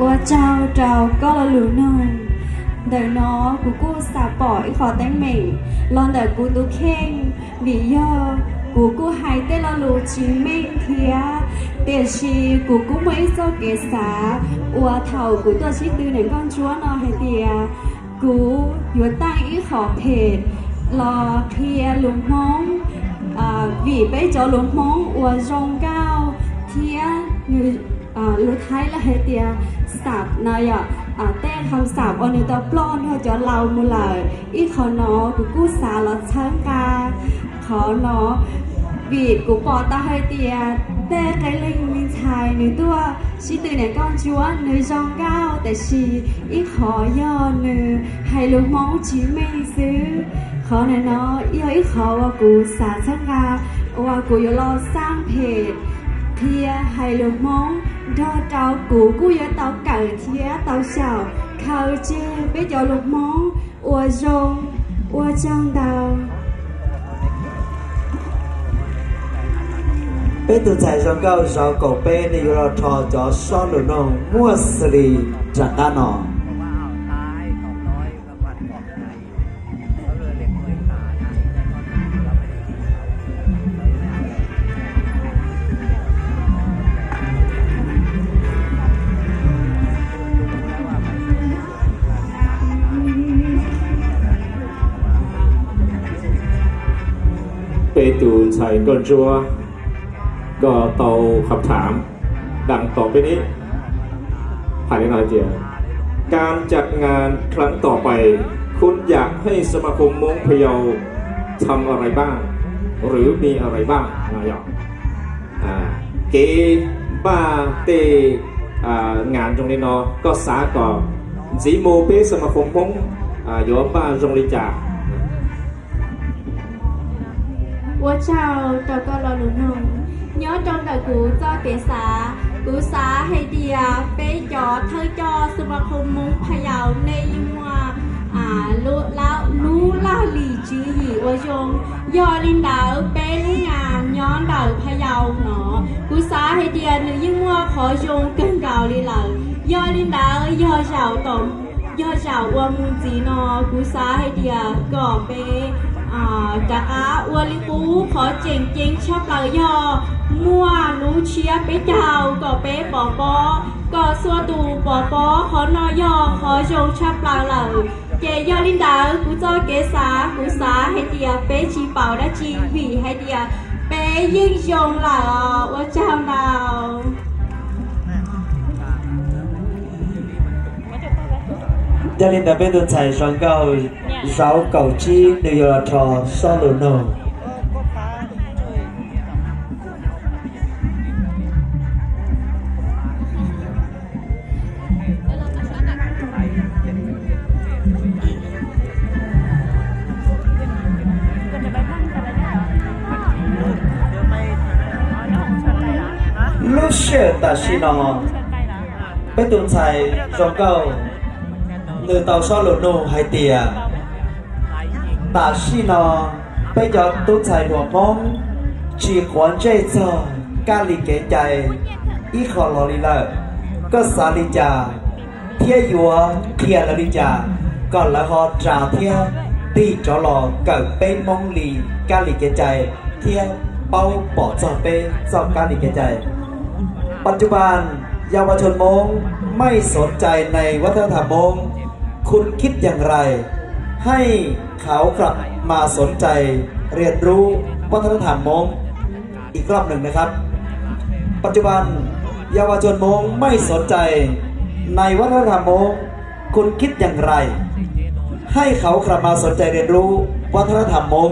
Ua tsaug rau koj lo lus nug. Ntawm no kuv kuj xav pom ib qhov teeb meem los ntawm kuv tus kheej, vim yog kuv kuj hais tej lo lus tsis meej thiab, tiam sis kuv kuj muaj ib txoj kev xav uas thaum kuv tuaj sib tw niam nkauj ntsuab no hais tias kuv yuav taij ib qhov phem los qhia lus Hmoob, vim peb cov lus Hmoob uas zoo nkauj thiab nws lus Thaib lawv hais tias xam no yom, tej kham xam uas nws tau ploj nrog cov laus mus lawm. Ib qhov no kuv kuj xav los txhawb nqa qhov no, vim kuv pom tau hais tias tej qee leej me ntxhais nws tuaj sib tw niam nkauj ntsuab nws zoo nkauj, tiam sis ib qhov yog nws hais lus Hmoob tsis meej xwb. Qhov ntawm no yog ib qhov uas kuv xav txhawb nqa, uas kuv yuav los xaj phem qhia hais lus Hmoob nrog rau kuv kuj yuav tau kawm thiab tau xyaum khaws tseg peb cov lus Hmoob ua zoo. Ua tsaug ntau. Peb tus ntxhais zoo nkauj Zauv Kaum Peb nws yuav los rho cov sob lus noog muaj xws li nram qab no. Peb tus ntxhais nkauj ntsuab koj tau kham tham dam tom peb neb hais li no hais tias การจัดงานครั้งต่อไป คุณอยากให้สมาคมม้งพะเยาทำอะไรบ้าง หรือมีอะไรบ้าง no yog kev npaj tej ngan zoo li no koj xav kom ntxiv mus peb xab mas khoom Hmoob yuav npaj zoo li cas? Ua tsaug rau koj lo lus noog. Nyob rau ntawm kuv txoj kev xav, kuv xav hais tias peb cov thawj coj xab mas khoom Hmoob Phas Yaus nej yeej muaj lub laj lim tswv yim ua zoo. Yog li ntawd peb lub nas nyob ntawm Phas Yaus no, kuv xav hais tias nws yeej muaj qhov zoo kawg nkaus li lawm. Yog li ntawd yog zaum tom, yog zaum uas mus ntxiv no, kuv xav hais tias kom peb rov qab ua li qub. Qhov tseem ceeb tshaj plaws yog muaj lub tshiab peb caug kom peb pov pob, kom txhua tus pov pob. Qhov no yog qhov zoo tshaj plaws lawm. Ces yog li ntawd kuv txoj kev xav, kuv xav hais tias peb tsis pauv dab tsi vim hais tias peb yeej zoo lawm os. Ua tsaug ntau. Yog li ntawd peb tus ntxhais zoo nkauj Zauv Kaum Tsib nws yuav los rho sob lus noog. Lub sij hawm tam sim no, peb tus ntxhais zoo nkauj nws tau sob lus nug hais tias, tam sim no peb cov tub ntxhais hluas Hmoob tsis quav ntsej txog kab li kev cai ib qho los li lawm. Koj xav li cas thiab yuav qhia lawv li cas kom lawv ho ras thiab tig rov los kawm peb Hmoob li kab li kev cai thiab paub pom txog peb txoj kab li kev cai? ปัจจุบัน เยาวชนม้ง ไม่สนใจในวัฒนธรรมม้ง คุณคิดอย่างไร ให้เขากลับมาสนใจเรียนรู้วัฒนธรรมม้ง อีกรอบหนึ่งนะครับ ปัจจุบัน เยาวชนม้ง ไม่สนใจในวัฒนธรรมม้ง คุณคิดอย่างไร ให้เขากลับมาสนใจเรียนรู้วัฒนธรรมม้ง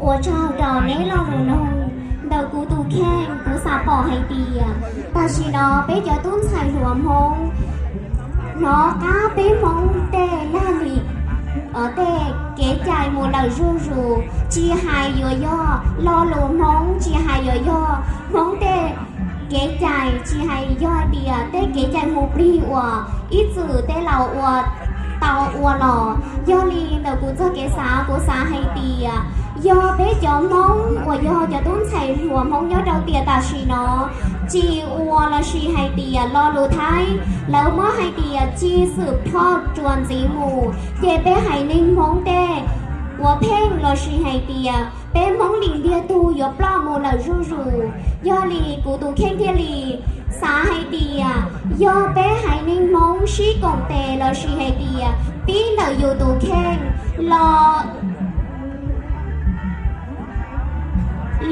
Ua tsaug rau neb lo lus nug. Ntawm kuv tus kheej, kuv xav pom hais tias tam sim no peb cov tub ntxhais hluas Hmoob hnov qab peb Hmoob tej laj lim, tej kev cai mus lawm zuj zus, tsis hais yuav yog lo lus Hmoob, tsis hais yuav yog Hmoob tej kev cai, tsis hais yog tias tej kev cai mus plig uas ib txwm tej laus ua tau ua los. Yog li ntawm kuv txoj kev xav, kuv xav hais tias Yog peb cov Hmoob uas yog cov tub ntxhais hluas Hmoob nyob rau tiam tam sim no, tsis ua lossis hais tias lo lus Thaib, lawv muab hais tias จีนสืบทอด tsuas ntxiv mus, ces peb haiv neeg Hmoob tej puav pheej lossis hais tias peb Hmoob li ntiag tug yuav ploj mus lawm zuj zus. Yog li kuv tus kheej thiaj li xav hais tias yog peb haiv neeg Hmoob sib koom tes lossis hais tias pib ntawm yus tus kheej los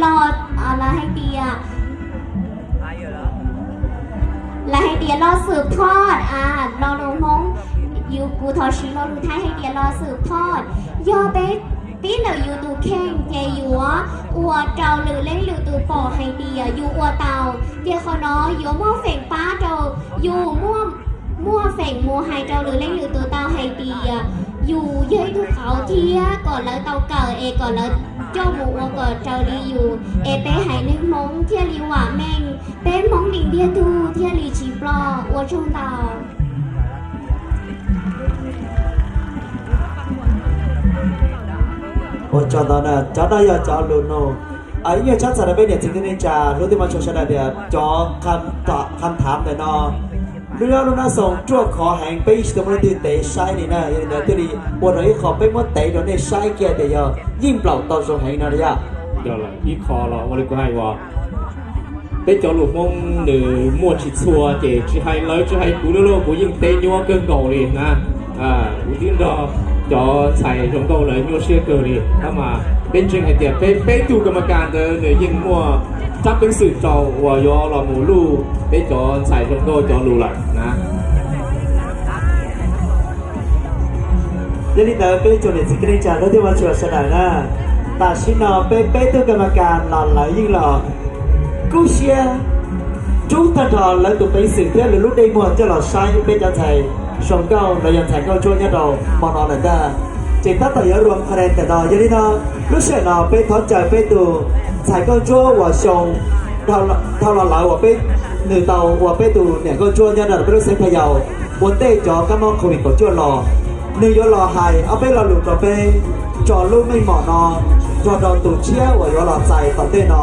los lawv hais tias, lawv hais tias lo lus Thaib, lo lus Hmoob, yus kuv thov siv lo lus Thaib hais tias lo lus Thaib. Yog peb pib ntawm yus tus kheej ces yuav ua rau lwm leej lwm tus pom hais tias yus ua tau. Ces qhov no yuav muaj feem pab rau yus, muaj feem mus hais rau lwm leej lwm tus tau hais tias yus yog ib tug qauv thiab kom lawv tau kawm es kom lawv coj mus ua kom raws li yus es peb haiv neeg Hmoob thiaj li vam meej, peb Hmoob li ntiag tug thiaj li tsis ploj. Ua tsaug ntau. Ua tsaug ntau na, cov no yog cov lus nug. Ib nyuag tsab txhais rau peb niam txiv kwv tij neej tsa hlub thiab mog tshua sawv daws tias cov kham tham ntawm no lub yob lub nab xoo ruaj khov heev, peb yeej tsis tau muaj leej twg ntev saib li na. Yog li ntawd thiaj li ua rau ib qho peb muab tev rau nej saib kiag tias yog yeej nplaum tau zoo heev no yom. Ib qho los ua li kuv hais uas peb cov lus Hmoob nws muaj tsis txhua ces tsis hais lawv tsis hais kuv lawm lauj, kuv yeej teb nyuaj kawg nkaus li na. Kuv twb nrog cov ntxhais zoo nkauj lawv nyuaj siab kawg li, tab mas peb ntseeg hais tias peb peb tug kas mas kas ntawd nws yeej muaj tsab peev xwm rau uas yuav los mus luj peb cov ntxhais zoo nkauj cov lus lawm na. Yog li ntawd peb tsoom niam txiv kwv tij neej tsa hlub thiab mog tshua sawv daws na, tam sim no peb peb tug kas mas kas los lawv yeej los kub siab rub tag nrho lawv tus peev xwm thiab lawv lub dej muag coj los saib peb cov ntxhais zoo nkauj los yog ntxhais nkauj ntsuab nyob rau hmo no lawm ntag. Ces tab tom yuav rua qhov dai ntawm no, yog li no lub sij hawm no peb thov caw peb tus ntxhais nkauj ntsuab uas xyoo dhau los lawm uas peb, nws tau ua peb tus niam nkauj ntsuab nyob rau peb lub xeev Pha Yau ua ntej cov kab mob COVID kaum cuaj los, nws yuav los hais ob peb lo lus rau peb tso lub meej mom no nrog rau tus tshiab uas yuav los txais tom ntej no.